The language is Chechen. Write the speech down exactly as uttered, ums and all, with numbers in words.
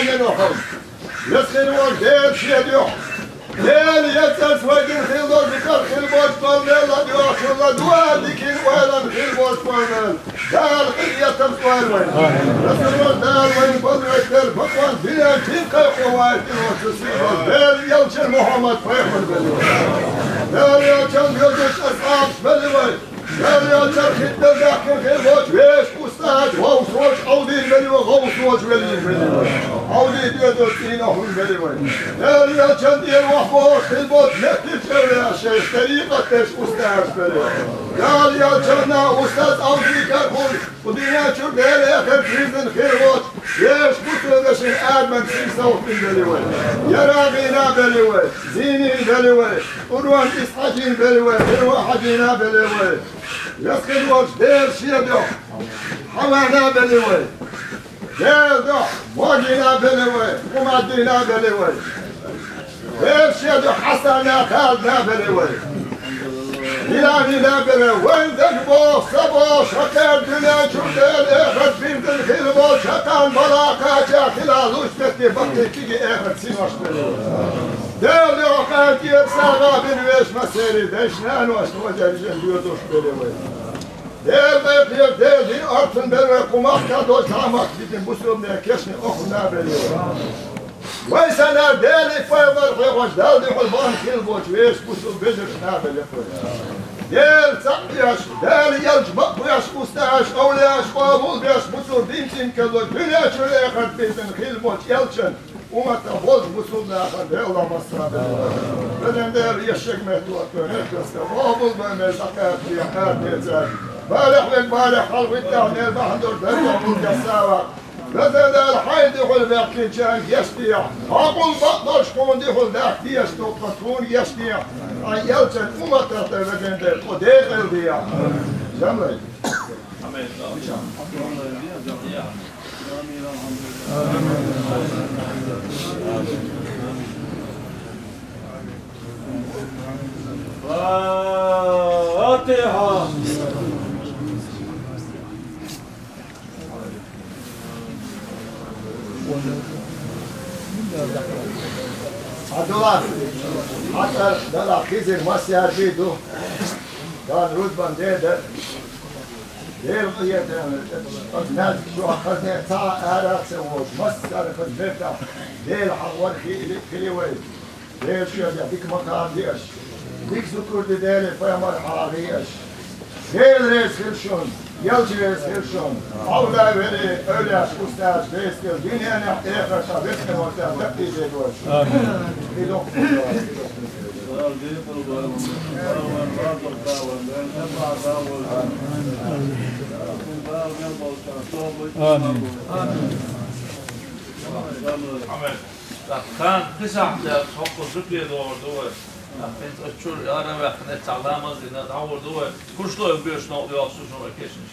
Веза хилла волчу Дела шен дуьхьа. Дела еза цӀарца вайгина хилла долу диканна хилла болчу къамелан дуьхьа хилла, дуьхьа диканна ойланна хилла болчу къамелан. Дала къинхетамца ойла вайна. Веза хилла волчу Дала вайна балла вайна дерг бакъонца дуьнен кхин кхайкхо вайна тӀе воцу сийлахь Дела элчан Мухьаммад пайхамар белли вай. Дела элчан доьзалш асхьабаш белли вай. Дела элчан хитта даьккхина хилла волчу вешан устаза, гӀовс волчу Ӏовдина белли вай, гӀовс волчу веллина белли вай. Ӏовдина доьзалан цӀийнан хӀума белли вай. Дела элчан тӀера вахбохуш хилла болчу меттигерчу эвлаяаш шайх, тарикъат деш устазаш белли вай. Дела элчанна устаз Ӏовдина карахула, кху дуьнен чуьра Дела эхарт вирзина хилла волчу вешан бусалба вешин адаман сий совгӀатдина белли вай. Ярагъина белли вай, Зийнина белли вай, Урван Исхьакъина белли вай, Ирван Хьаьжина белли вай. Веза хилла волчу Дела шен дуьхьа Хьавана белли вай. Дела дуьхьа Могина белли вай, Къумаддина белли вай. Дела шен дуьхьа Хьасана, Халидна белли вай. Билалина белли вай. Вайн дагабоху, са боху, хӀокхара дуьнен чуьра Дела эхарт вирзина хилла волчу хӀокхарна бала кхача хила луьйш метте баккхий кегий эхарт синош белли вай. Дела дуьхьа кхана тӀера сагӀа бина вешан массеран дайшна, наношна, вежаршна доьзалш белли вай. Дела, вай кхечу Дела, дин оццун белла вай, кху махкахь долчу цхьа махка дитина бусалбанийн кешнийн охӀлана белли вай. Вай санна Делан пайхамар хьехош Далла дуьхьал бахана хилла болчу вешан бусалба вежаршна белли вай. Дела цхьаъ еш, Дала елча бакъ беш, устазаш, овлияаш къобал беш, бусалба дин цӀена карло дуьнен чуьра эхарт вирзина хилла болчу элчан умматах болчу бусалба нахана Дела массара а белла. Везан Дела, ешшаг метта ваккха, хӀетаста, къобал бан мел дӀакхаьчча, кхаьчча цара. Балехь верг балех хьалхавиттахь, мел бахьана долу даржехь ву кхаьчча ваккха. Везан Дела, хьайна дуьхьал ваьккхинчарна гечдехьа. Хьо гӀуллакх долуш хьуна дуьхьал даьхкина дезаш долу тхуна гечдехьа. Хьайн элчан умматах тӀе, везан Дела, тхо декъала дехьа. Жамлай. Фатихьа. Абдулла, хьан цӀарах далахь, хизира массаьрга ду. Дан рузбан де дар. Дела къинхетам, оцу маьждиг чохь хазне цхьа а ара а ца волуш, массара хаза бертахь, Дела хьан вара хи-, хили вай. Дела шоьгахь дика макам деаш, дика зукар де Деле, пайхамар хьагӀ еаш. Дела реза хила шуна, елча реза хила шуна. Хьовла вели, эвлаяаш, устазаш, деза дуьненахь, эхартахь вескан ватан даккхийдерг вай. Амин. И доккха. Амин. Амин. Хан кхин сахьтехь хӀокху зудчуьнга догӀур ду вай. ХӀинца оцу чуьра ара а ваьккхина, цхьа ламаз а дина, дӀагӀур ду вай. Кушлой беш новкъа йоккхуш вай кешнаш.